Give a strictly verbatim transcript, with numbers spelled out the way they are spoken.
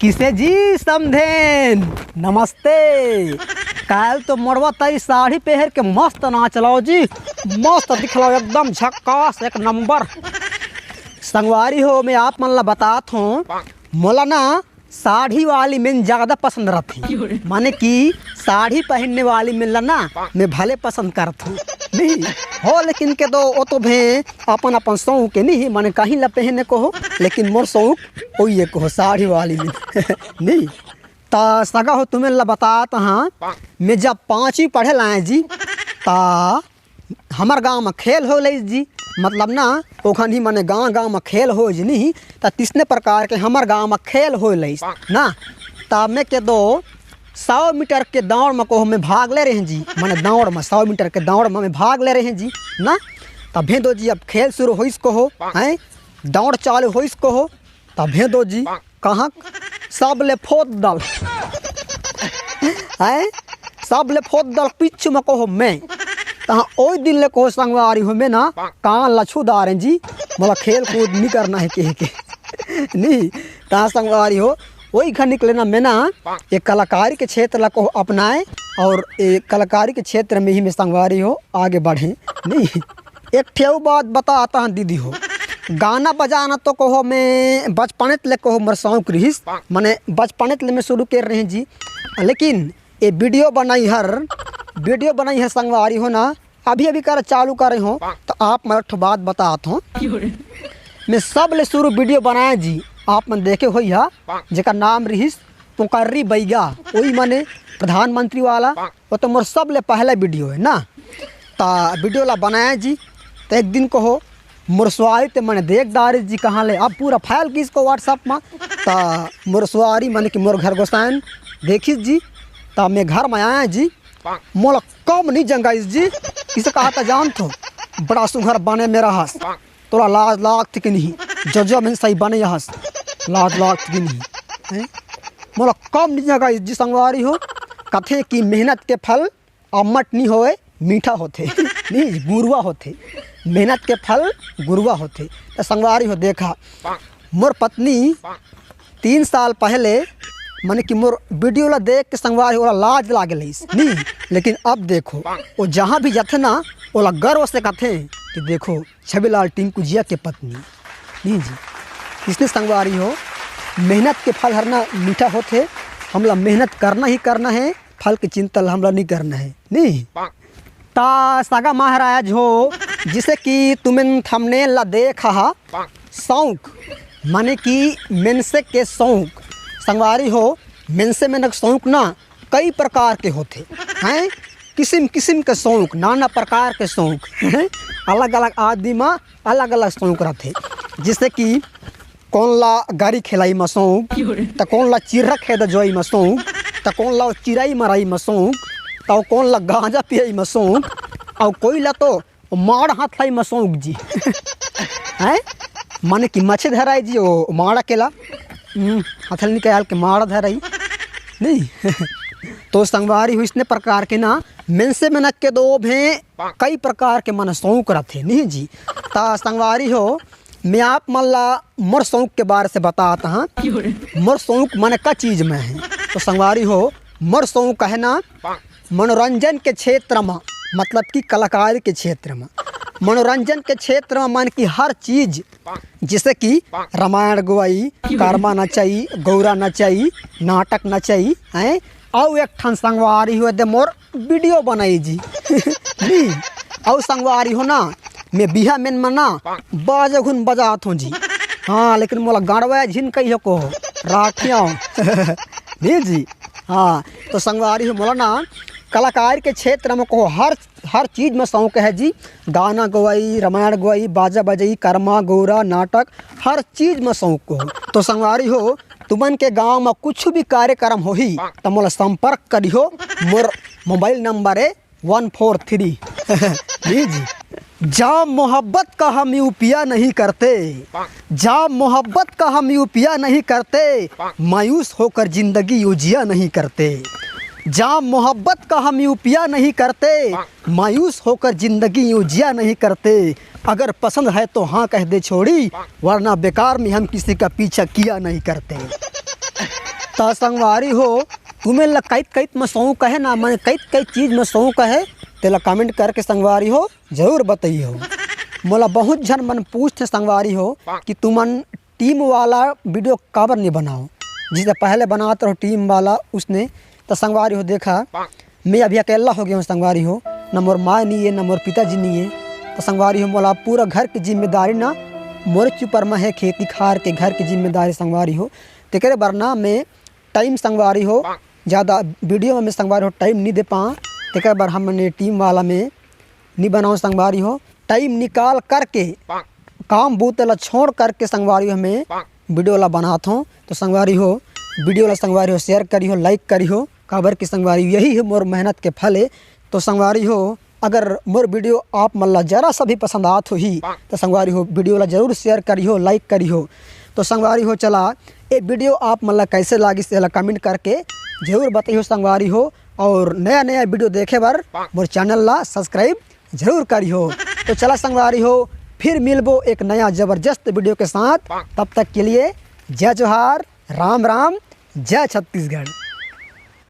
किसे जी समधेन, नमस्ते। काल तो मड़वा तई साड़ी पहर के मस्त नाच लाव जी, मस्त दिखलाव, एकदम झक्कास, एक नंबर। संगवारी हो, मैं आप मन ला बतात हूँ, मोला ना साड़ी वाली मेन ज्यादा पसंद रथे, माने कि साड़ी पहनने वाली मेन ला ना मैं भले पसंद करथूँ, नहीं हो, लेकिन के दो वो तो भे अपन अपन शौक के नहीं, माने कहीं ला पहने को हो, लेकिन मोर शौक वही एक हो, साड़ी वाली मेन नहीं। ता सगा हो, तुम्हें ला बतात हाँ, मैं जब पाँचवीं पढ़े लाए जी, ता हमर गांव में खेल हो लइस जी, मतलब ना, ओखन ही मने गांव गांव में खेल हो जी नहीं, त तिसने प्रकार के हमर गांव में खेल हो लइस ना। त मैं के दो सौ मीटर के दौड़ में को मैं भाग ले रहे जी, मने दौड़ में, सौ मीटर के दौड़ में मैं भाग ले रहे जी ना। तभे दो जी अब खेल शुरू होइस को हो, हैं, दौड़ चालू होइस को हो, तभे दो जी कहाँ सब ले फोद दल हैं, सब ले फोद दल पिच्छ में कहो मैं। तहाँ ओई दिन ले कहो संगवारी हो, मैं ना कान ला छू डारे जी, मोला खेल कूद नहीं करना है कह के नहीं। तहाँ संगवारी हो, वही घर निकले ना, मैं ना एक कलाकारी के क्षेत्र ला कहो अपनाए, और एक कलाकारी के क्षेत्र में ही मैं संगवारी हो आगे बढ़े नहीं। एक ठे अउ बात बतात हँव दीदी हो, गाना बजाना तो कहो मैं बचपने ले कहो मोर शौक रिहिस, मने बचपने ले मैं शुरू कर रहे जी। लेकिन ये वीडियो बनाई हर, वीडियो बनाई हर संगवारी हो ना, अभी अभी कर चालू करे हो, तो आप मोला एक ठो बात बतात हँव। मैं सब ले शुरू वीडियो बनाए जी, आप मन देखे होई हा, जेकर नाम रिहिस पोकर्री बैगा, वही मने प्रधानमंत्री वाला, वो तो मोर सब ले पहला वीडियो है ना। ता वीडियो ला बनाए जी, तो एक दिन कहो मोर सुआरी ते मने देख डारिस जी कहाँ ले, अब पूरा फैल गिस को WhatsApp में। ता मोर सुआरी मने कि मोर घर गोसाइन देखिस जी, ता मैं घर में आए जी, मोला कम नहीं जंगाइस जी, किसे कहा था जानत हो, बड़ा सुघर बने मेरा हस, तोला लाज लागथे कि नहीं, जजवा में सही बने हस, लाज लागथे कि नहीं, हैं? मोला कम नहीं जंगाइस जी संगवारी हो, कथे कि मेहनत के फल अम्मट नहीं होए, मीठा होथे नहीं, गुरुआ होथे, मेहनत के फल गुरुआ होथे। तो संगवारी हो देखा, मोर पत्नी तीन साल पहले मने कि मोर वीडियो ला देख के संगवारी ओला लाज लागे लइस नहीं, लेकिन अब देखो वो जहाँ भी जाथे ना, ओला गर्व से कथे कि देखो छविलाल टिंकू जिया के पत्नी नहीं जी। इसने संगवारी हो, मेहनत के फल हर ना मीठा होथे, हमला मेहनत करना ही करना है, फल के चिंता ला हमला नहीं करना है नहीं। ता सगा महाराज हो, जिसे कि तुमन थंबनेल ला देख हा, शौक माने कि मेंसे के शौक, संगवारी हो, मेंसे में शौक ना कई प्रकार के होथे हैं, किसिम किसिम के शौक, नाना प्रकार के शौक हैं, अलग अलग आदमी में अलग अलग शौक रथे। जैसे कि कोन ला गारी खेलाई म शौक, त कोन ला चिर्रा खेद जोई म शौक, त कोन ला चिरई मरई म शौक, त कोन ला गांजा पियई म शौक, अउ कोई ला तो माड़ हथलाई म शौक जी। हैं? माने कि मछे धराई जी, ओ माड़ अकेला, हम्म, हथल निकाल के माड़ धराई। नहीं। तो संगवारी हो, इसने प्रकार के ना, मेंसे मेनक के दो भे कई प्रकार के मन शौक रथे, नहीं जी। ता संगवारी हो, मैं आप मन ला मोर शौक के बारे से बतात हँव। मोर शौक मन का चीज में है। तो संगवारी हो, मोर शौक है ना मनोरंजन के क्षेत्र में, मतलब कि कलाकारी के क्षेत्र में, मनोरंजन के क्षेत्र में मन की हर चीज, जैसे कि रामायण गवई, करमा नचई, गौरा नचई, नाटक नचई, हैं, अउ एक ठन संगवारी हो दे मोर वीडियो बनाई जी। नी, अउ संगवारी हो ना, मैं बिहा मेन म ना बाजा घुन बजात हँव जी। हाँ, लेकिन मोला गाड़वा झिन कहियो को राखियो। नी जी। हाँ, तो संगवारी हो मोला ना कलाकार के क्षेत्र में को हर, हर चीज में शौक है जी। गाना गवई, रामायण गवई, बाजा बजई, करमा, गौरा, नाटक, हर चीज में शौक को। तो संगवारी हो, तुमन के गांव में कुछ भी कार्यक्रम होही, त मोला संपर्क करिहो। मोर मोबाइल नंबर है वन फोर थ्री। जी जी। जाम मोहब्बत का हम यूपिया नहीं करते, जाम मोहब्बत का हम यूपिया नहीं करते, मायूस होकर जिंदगी यूजिया नहीं करते। जाम मोहब्बत का हम यूपिया नहीं करते, मायूस होकर जिंदगी यूजिया नहीं करते। अगर पसंद है तो हाँ कह दे छोड़ी, वरना बेकार में हम किसी का पीछा किया नहीं करते। त संगवारी हो, तुमन ला कइत कइत में शौक हे ना, माने कइत कइत चीज में शौक हे, तेला comment करके संगवारी हो जरूर बताइहो। मोला बहुत झन मन पूछथे संगवारी हो कि तुमन team वाला video काबर नहीं बनाओ, जैसे पहले बनात रहो team वाला उसने। त संगवारी हो देखा, मैं अभी अकेला हो गया हूँ संगवारी हो, न मोर माँ नहीं है, न मोर पिताजी नहीं है। त संगवारी हो, मोला पूरा घर की जिम्मेदारी ना मोरे ऊपर में है, खेती खार के घर की जिम्मेदारी संगवारी हो। तेकरे बर ना मैं time संगवारी हो, ज़्यादा video में मैं संगवारी हो time नहीं दे पाऊँ। तेकर बर हमने team वाला में नहीं बनाओ संगवारी हो। Time निकाल करके काम बूते ला छोड़ करके संगवारी हो मैं video ला बनात हूँ। तो संगवारी हो, video ला संगवारी हो share करिहो, like करिहो, काबर कि संगवारी यही है मोर मेहनत के फल है। तो संगवारी हो, अगर मोर video आप मन ला जरा सा भी पसंद आत होही तो संगवारी हो video ला जरूर share करिहो, like करिहो। तो संगवारी हो चला, ये video आप मन ला कैसे लागिस तेला comment करके जरूर बताइहो संगवारी हो। और नया नया video देखे बर मोर channel ला subscribe जरूर करिहो। तो चला संगवारी हो, फिर मिलबो एक नया जबरदस्त video के साथ। तब तक के लिए जय जोहार, राम राम, जय छत्तीसगढ़।